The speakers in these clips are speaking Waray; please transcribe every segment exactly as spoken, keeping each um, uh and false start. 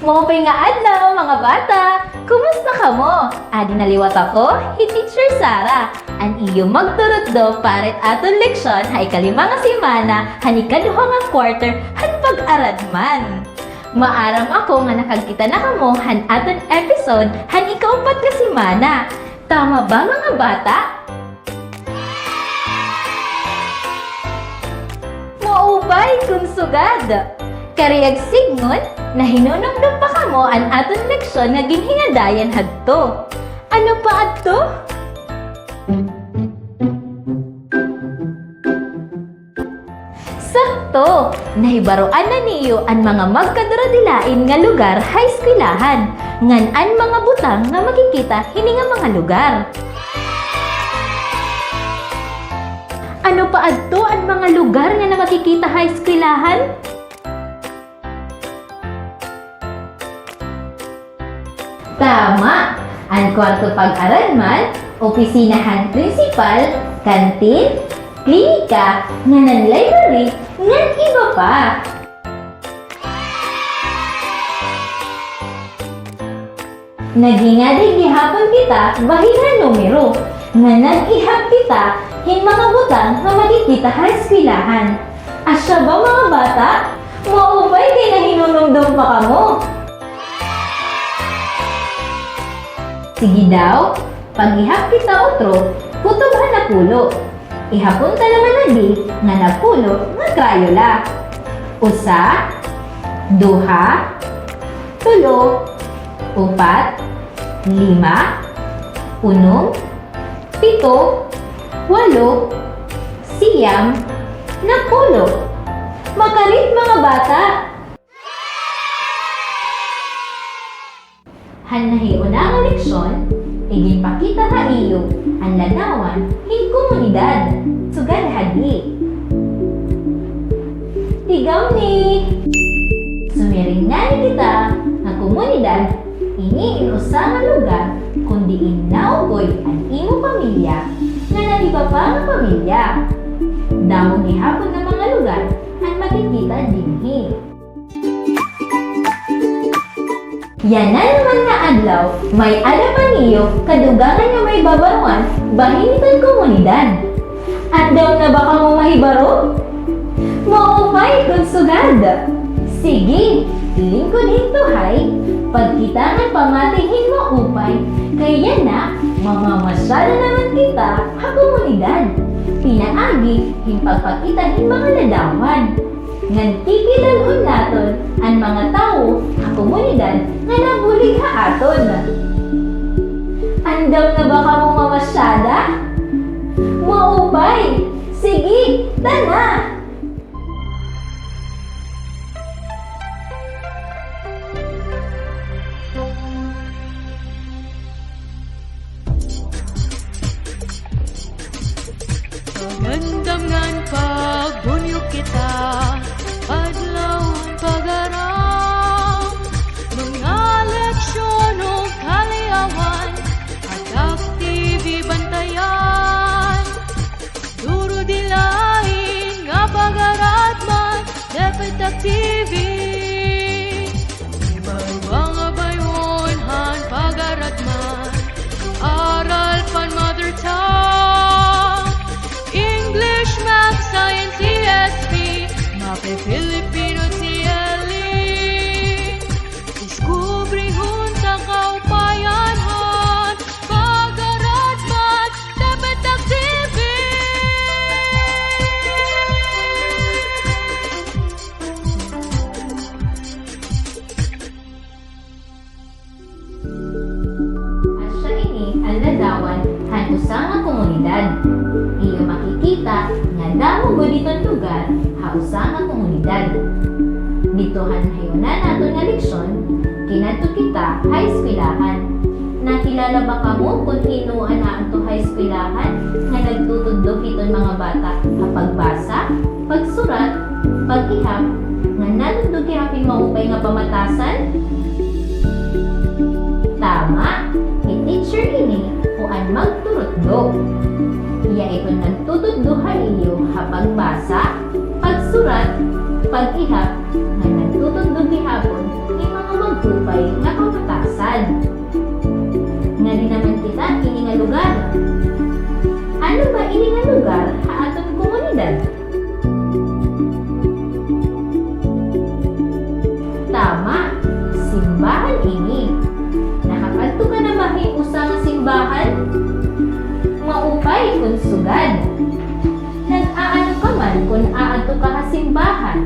Maupay nga adlaw, mga bata! Kumusta kamo? Adi na liwat ako, hi Teacher Sara, an iyo magturutdo para hit aton leksyon ha ikalima nga semana han ikaduha nga quarter han pag-aradman. Maaram ako nga nakagkita na kamo han aton episode han ikaupat nga semana. Tama ba, mga bata? Maupay kon sugad! Karuyag sidngon, nahinunumdom pa kamo an aton leksyon nga ginhingadayan hadto. Ano pa adto? Sakto! Nahibaroan na niyo an mga magkadurudilain nga lugar ha eskwelahan, ngan an mga butang nga makikita hini nga mga lugar. Ano pa adto an mga lugar nga namakikita ha eskwelahan? Tama! An kwarto pag-aradman, opisina han prinsipal, kantin, klinika, ngan library, ngan iba pa. Naghingadi gihapon kita bahin han numero, ngan nag-ihap kita hin mga butang nga makikita ha eskwelahan. Asya ba, mga bata? Maupay kay nahinunumdom pa kamo. Sige daw, pag-ihap kita utro, kutob han napulo. Ihapon ta naman adi nga napulo nga Crayola. Usa, duha, tulo, upat, lima, unom, pito, walo, siyam, napulo. Makarit, mga bata! Han nahiuna nga leksyon, iginpakita ha iyo an ladawan hin komunidad. Sugad hadi. Tigawni! Sumiring ngani kita nga komunidad, ini in usa nga lugar kon diin naukoy an imo pamilya ngan an iba pa nga pamilya. Damo gihapon nga mga lugar an makikita dinhi. Yana naman nga adlaw, may-ada pa niyo kadugangan nga mahibabaroan bahin hiton komunidad. Andam na ba kamo mahibaro? Maupay kon sugad! Sige, lingkod hin tuhay, pagkita ngan pamati hin maupay, kay yana, mamamasyada naman kita ha komunidad. Pinaagi hin pagpakita hin mga ladawan. Ngan kikilal-on naton an mga tawo ha komunidad nga nagbulig ha aton. Andam na ba kamo mamasyada? Maupay! Sige, tana! Pagandam ngan pagbunyog kita, adlaw pag-aram, mga leksyon ug kaliawan, Atak T V bantayan. Durudilain nga pag-aradman, DepEd Atak T V. Iba-iba nga bayon han pag-aradman. Aral pan mother tongue, English, math, science, E S P, MAPEH, Filipino, T L E. Diskubrihon ta kaupayan han pag-aradman, DepEd Atak T V. Asya ini an ladawan han usa nga komunidad. Iyo makikita nga damo gud iton lugar ha usa nga komunidad. Didto han nahiuna naton nga leksyon, kinadto kita ha eskwelahan. Nakilala ba kamo kon hin-o an adto ha eskwelahan nga nagtutudlo hiton mga bata ha pagbasa, pagsurat, pag-ihap, ngan natutdo gihap hin maupay nga pamatasan? Tama, hi teacher ini o an magturutdo. Iya iton nagtututdo ha iyo ha pagbasa, pagsurat, pag-ihap, ngan nagtututdo gihapon hin mga upay nga pamatasan. Ngadi naman kita hini nga lugar. Ano ba ini nga lugar ha aton komunidad? Tama, simbahan ini. Nakakadto ka na ba hin usa nga simbahan? Maupay kon sugad. Nag-aano ka man kon aadto ka ha simbahan?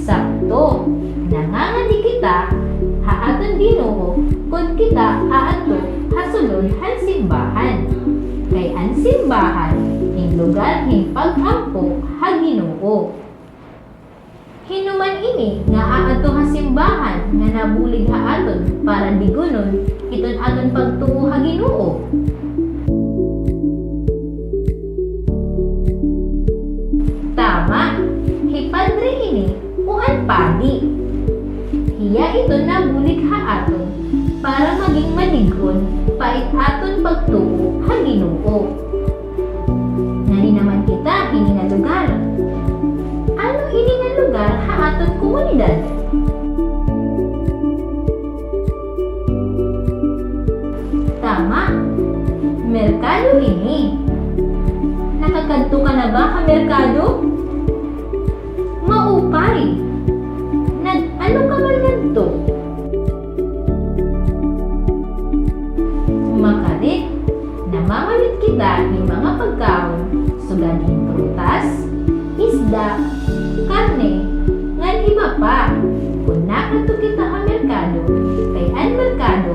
Sakto, nangangadi kita ha aton Ginoo kon kita aadto ha sulod han simbahan. Kay an simbahan in lugar hin pag-ampo ha Ginoo. Hin-o man ini nga aadto ha simbahan nga nabulig ha aton para digunon iton aton pagtuo ha Ginoo? Tama, hi Padre ini o an padi. Hiya iton nabulig ha aton para maging madig-on pa it aton pagtuo ha Ginoo. Ngadi naman kita hini nga lugar. Ano ini nga lugar ha aton komunidad? Tama, merkado ini. Nakakadto ka na ba ha merkado? Maupay. Nag-ano ka man ngadto? Makarit, namamalit kita hin mga pagkaon, sugad hin prutas, isda, karne, ngan iba pa. Kon nakadto kita ha merkado, kay an merkado,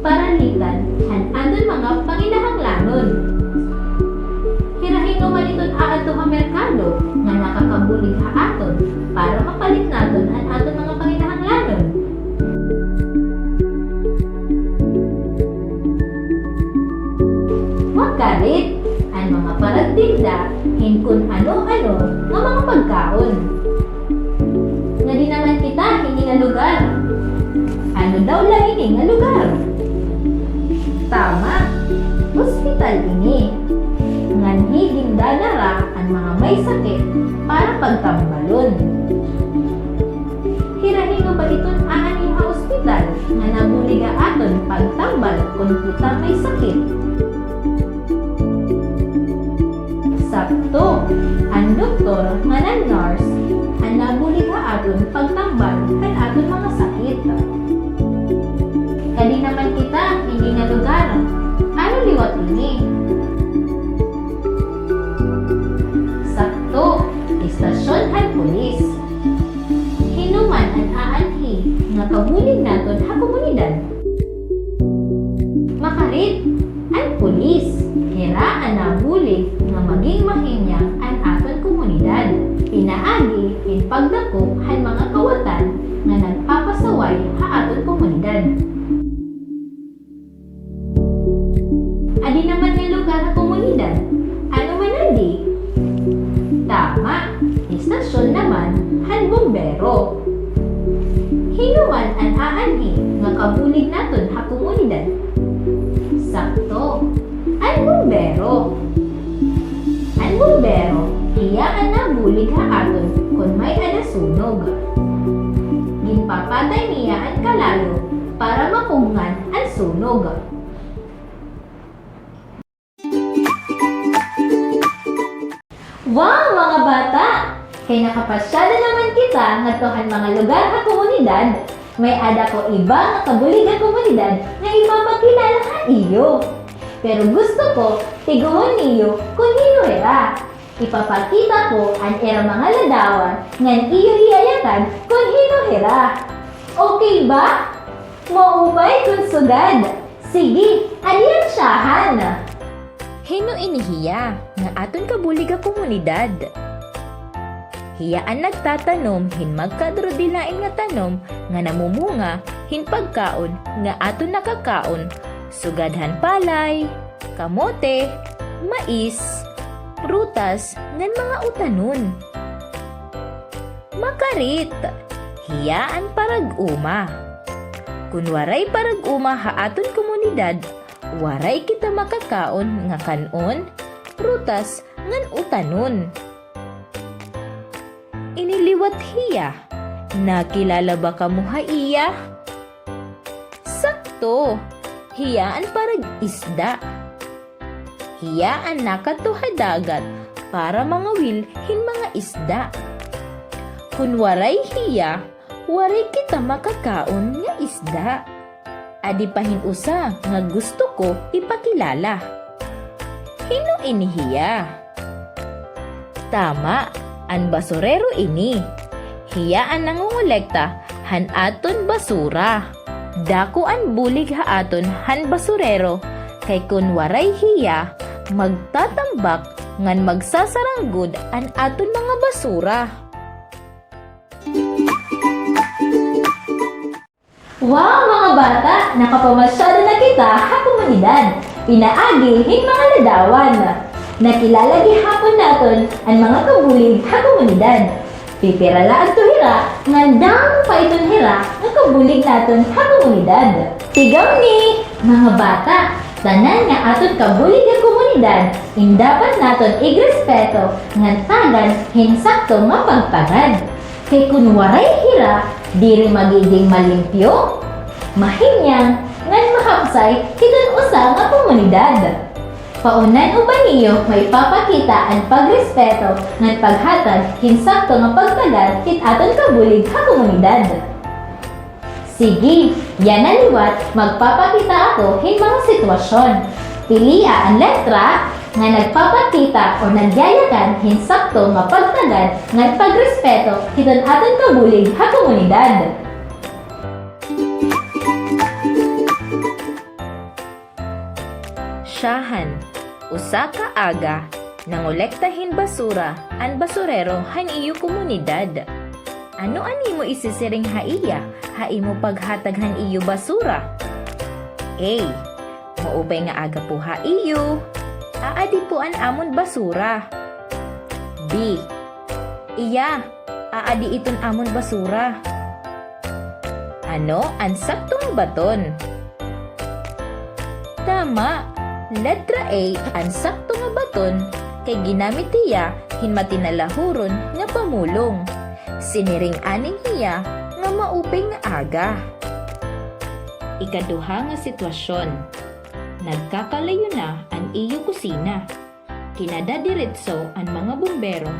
paralitan han aton mga panginahanglanon. Hira hin-o man iton aadto ha merkado nga nakakabulig ha aton para mapalit naton an aton mga panginahanglanon? Makarit, an mga paragtinda hin kon ano-ano nga mga pagkaon. Ngadi naman kita hini nga lugar. Ano daw la ini nga lugar? Tama, ospital ini. Nganhi gindadara an mga may sakit para pagtambalon. Hira hin-o ba iton aanhi ha ospital nga nabulig ha aton pagtambal kon kita may sakit? Sakto, an doktor ngan an nurse an nabulig ha aton pagtambal han aton mga sakit. Ngadi naman kita hini nga lugar. Ano liwat ini? Sakto, istasyon han pulis. Hin-o man an aanhi nga kabulig naton ha komunidad? Makarit, an pulis. Hira an nabulig nga maging mahinyang an aton komunidad pinaagi hin pagdakop han mga kawatan nga nagpapasaway ha aton komunidad. Adi naman nga lugar ha komunidad. Ano man adi? Tama, istasyon naman han bumbero. Hin-o man an aanhi nga kabulig naton ha komunidad? Sakto, an bumbero. An bumbero, hiya an nabulig ha aton kon may-ada sunog. Ginpapatay niya an kalayo para mapugngan an sunog. Wow, mga bata! Kay nakapasyal na naman kita ngadto han mga lugar ha komunidad, may-ada ko iba nga kabulig ha komunidad nga ipapakilala ha iyo. Pero gusto ko, tiguhon niyo kon hin-o hira. Ipapakita ko an ira mga ladawan ngan iyo hiayatan kon hin-o hira. Okay ba? Maupay kon sugad. Sige, adi an syahan. Hin-o ini hiya nga aton kabulig ha komunidad? Hiya an nagtatanom hin magkadrodilain nga tanom nga namumunga hin pagkaon nga aton nakakaon, sugad han palay, kamote, mais, prutas, ngan mga utanon. Makarit, hiya an parag-uma. Kon waray parag-uma ha aton komunidad, waray kita makakaon nga kan-on, prutas, ngan utanon. Ini hiya. Nakilala ba kamo ha iya? Sakto, hiya an parag-isda. Hiya an nakadto ha dagat para mangawil hin mga isda. Kon waray hiya, waray kita makakaon nga isda. Adi pa hin usa nga gusto ko ipakilala. Hin-o ini hiya? Tama, an basurero ini. Hiya an nangongolekta han aton basura. Dako an bulig ha aton han basurero, kay kon waray hiya, magtatambak ngan magsasarangod an aton mga basura. Wow, mga bata! Nakapamasyada na kita ha komunidad. Pinaagi hin mga ladawan. Nakilala gihapon naton an mga kabulig ha komunidad. Pipira la adto hira, ngan damo pa iton hira nga kabulig naton ha komunidad. Tigam ni, mga bata, tanan nga aton kabulig ha komunidad, in dapat naton igrespeto ngan tagan hin sakto nga pagtagad. Kay kon waray hira, diri magiging malimpyo, mahinyang, ngan mahapsay hiton usa nga komunidad. Paonan uban niyo maipapakita an pagrespeto ngan paghatag hin sakto nga pagtagad hit aton kabulig ha komunidad. Sige, yana liwat magpapakita ako hin mga sitwasyon. Pilia an letra nga nagpapakita o nagyayakan hin sakto nga pagtagad ngan pagrespeto hiton aton kabulig ha komunidad. Syahan, usa ka aga, nangolekta hin basura an basurero han iyo komunidad. Ano an imo isisiring ha iya ha imo paghatag han iyo basura? A, maupay nga aga po ha iyo. Aadi po an amon basura. B, iya, aadi iton amon basura. Ano an sakto nga baton? Tama, letra A an sakto nga baton kay ginamit hiya hin matinalahuron nga pamulong. Siniring anay hiya nga maupay nga aga. Ikaduha nga sitwasyon. Nagkakalayo na an iyo kusina. Kinadadiretso an mga bumbero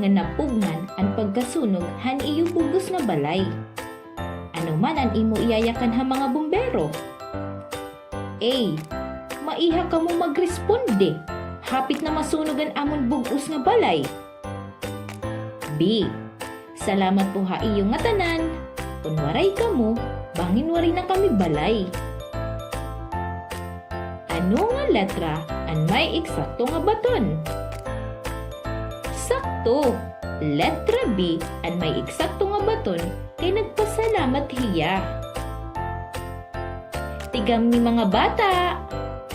nga napugngan an pagkasunog han iyo bug-os nga balay. Ano man an imo iyayakan ha mga bumbero? A, maiha kamo magresponde. Hapit na masunog an amon bug-os nga balay. B, salamat po ha iyo ngatanan. Kon waray kamo, bangin waray na kami balay. Ano nga letra an may eksakto nga baton? Sakto! Letra B an may eksakto nga baton kay nagpasalamat hiya. Tigam ni mga bata!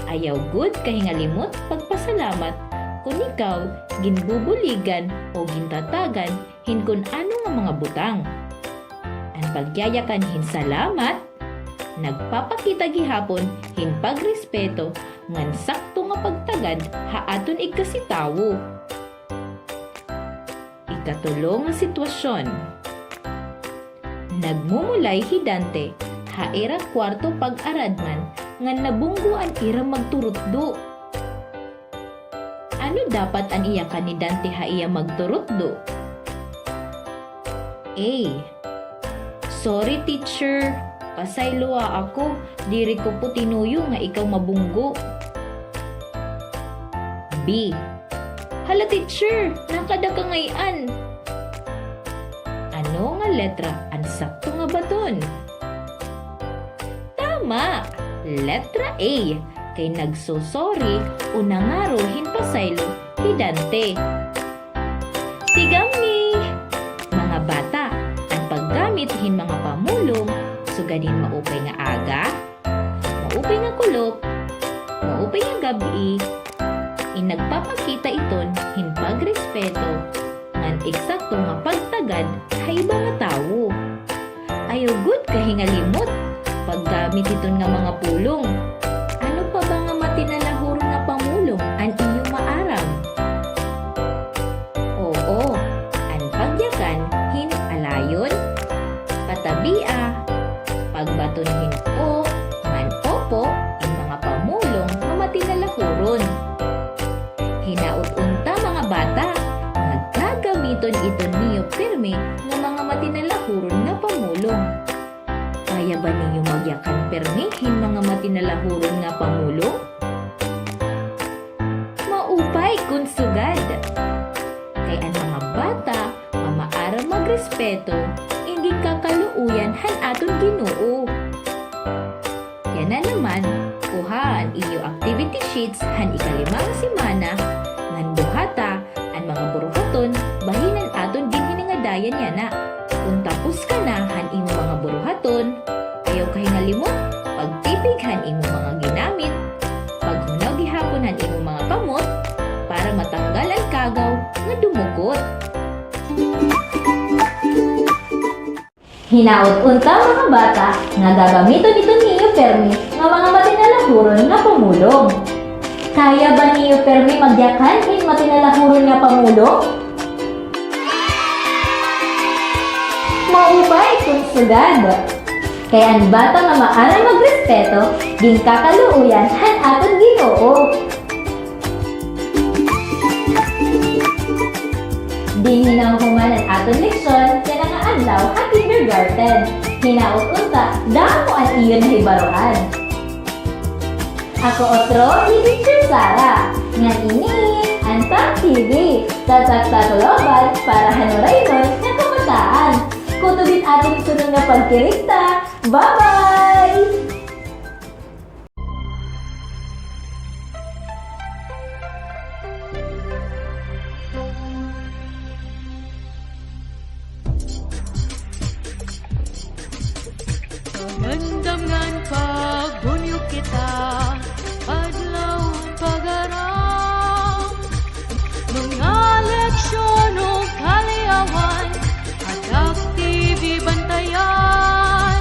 Ayaw gud kahingalimot pagpasalamat kon ikaw ginbubuligan o gintatagan hin kon ano nga mga butang. An pagyayakan hin salamat, nagpapakita gihapon hin pagrespeto ngan sakto nga pagtagad ha aton igkasitawo. Ikatulo nga sitwasyon. Nagmumulay hi Dante ha ira kwarto pag-aradman ngan nabunggo an ira magturutdo. Ano dapat an iyakan ni Dante ha iya magturutdo? A, sorry, teacher. Pasayloa ako. Diri ko po tinuyo nga ikaw mabunggo. B, hala, teacher, nakada ka ngay-an. Ano nga letra an sakto nga baton? Tama! Letra A, kay nagso-sorry o nangaro hin pasaylo hi Dante. Tigam ni! Mga bata, an paggamit hin mga pamulong, sugad hin maupay nga aga, maupay nga kulop, maupay nga gab-i, in nagpapakita iton hin pagrespeto ngan eksakto nga pagtagad ha iba nga tawo. Ayaw gud kahingalimot paggamit hiton nga mga pulong. Ano pa ba nga matinalahuron nga pamulong an iyo maaram? Oo, an pagyakan hin Pagbaton hin o ngan opo an mga pamulong nga matinalahuron. Hinaot unta, mga bata, nga gagamiton iton niyo pirmi nga mga matinalahuron nga pamulong. Kaya ba niyo magyakan pirmi hin mga matinalahuron nga pamulong? Maupay kon sugad. Kay an mga bata nga maaram magrespeto, in ginkakaluoyan han aton Ginoo. Yana naman, kuhaa an iyo activity sheets han ikalima nga semana, ngan buhata an mga buruhaton bahin an aton ginhiningadayan yana. Kon tapos ka na han imo mga buruhaton, ayaw kahingalimot pagtipig han imo mga ginamit, paghunaw gihapon han imo mga kamot para matanggal an kagaw nga dumugot. Hinaot unta, mga bata, nga gagamiton iton niyo pirmi nga mga matinalahuron nga pamulong. Kaya ba niyo pirmi magyakan hin matinalahuron nga pamulong? Maupay kon sugad. Kay an bata nga maaram magrespeto, ginkakaluoyan han aton Ginoo. Dinhi nahuhuman an aton leksyon yana nga adlaw ha kindergarten. Hinaot unta, damo an iyo nahibaroan. Ako utro hi Teacher Sara. Ngan ini an Tatak T V, tatak sa Tacloban para han Waraynon nga kabataan. Kutob it aton sunod nga pagkirigta. Bye-bye! Pagandam ngan pagbunyog kita, adlaw pag-aram. Mga leksyon o kaliawan, Tatak T V bantayan.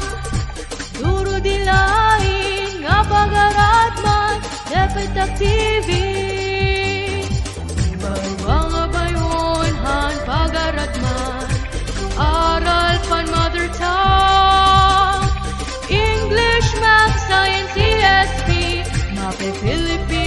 Duro dilain nga pag-aradman, dapat Tatak T V. Baro nga bayon han pag-aradman, aral pan mother tongue, English, math, science, E S P, mape-Filipino.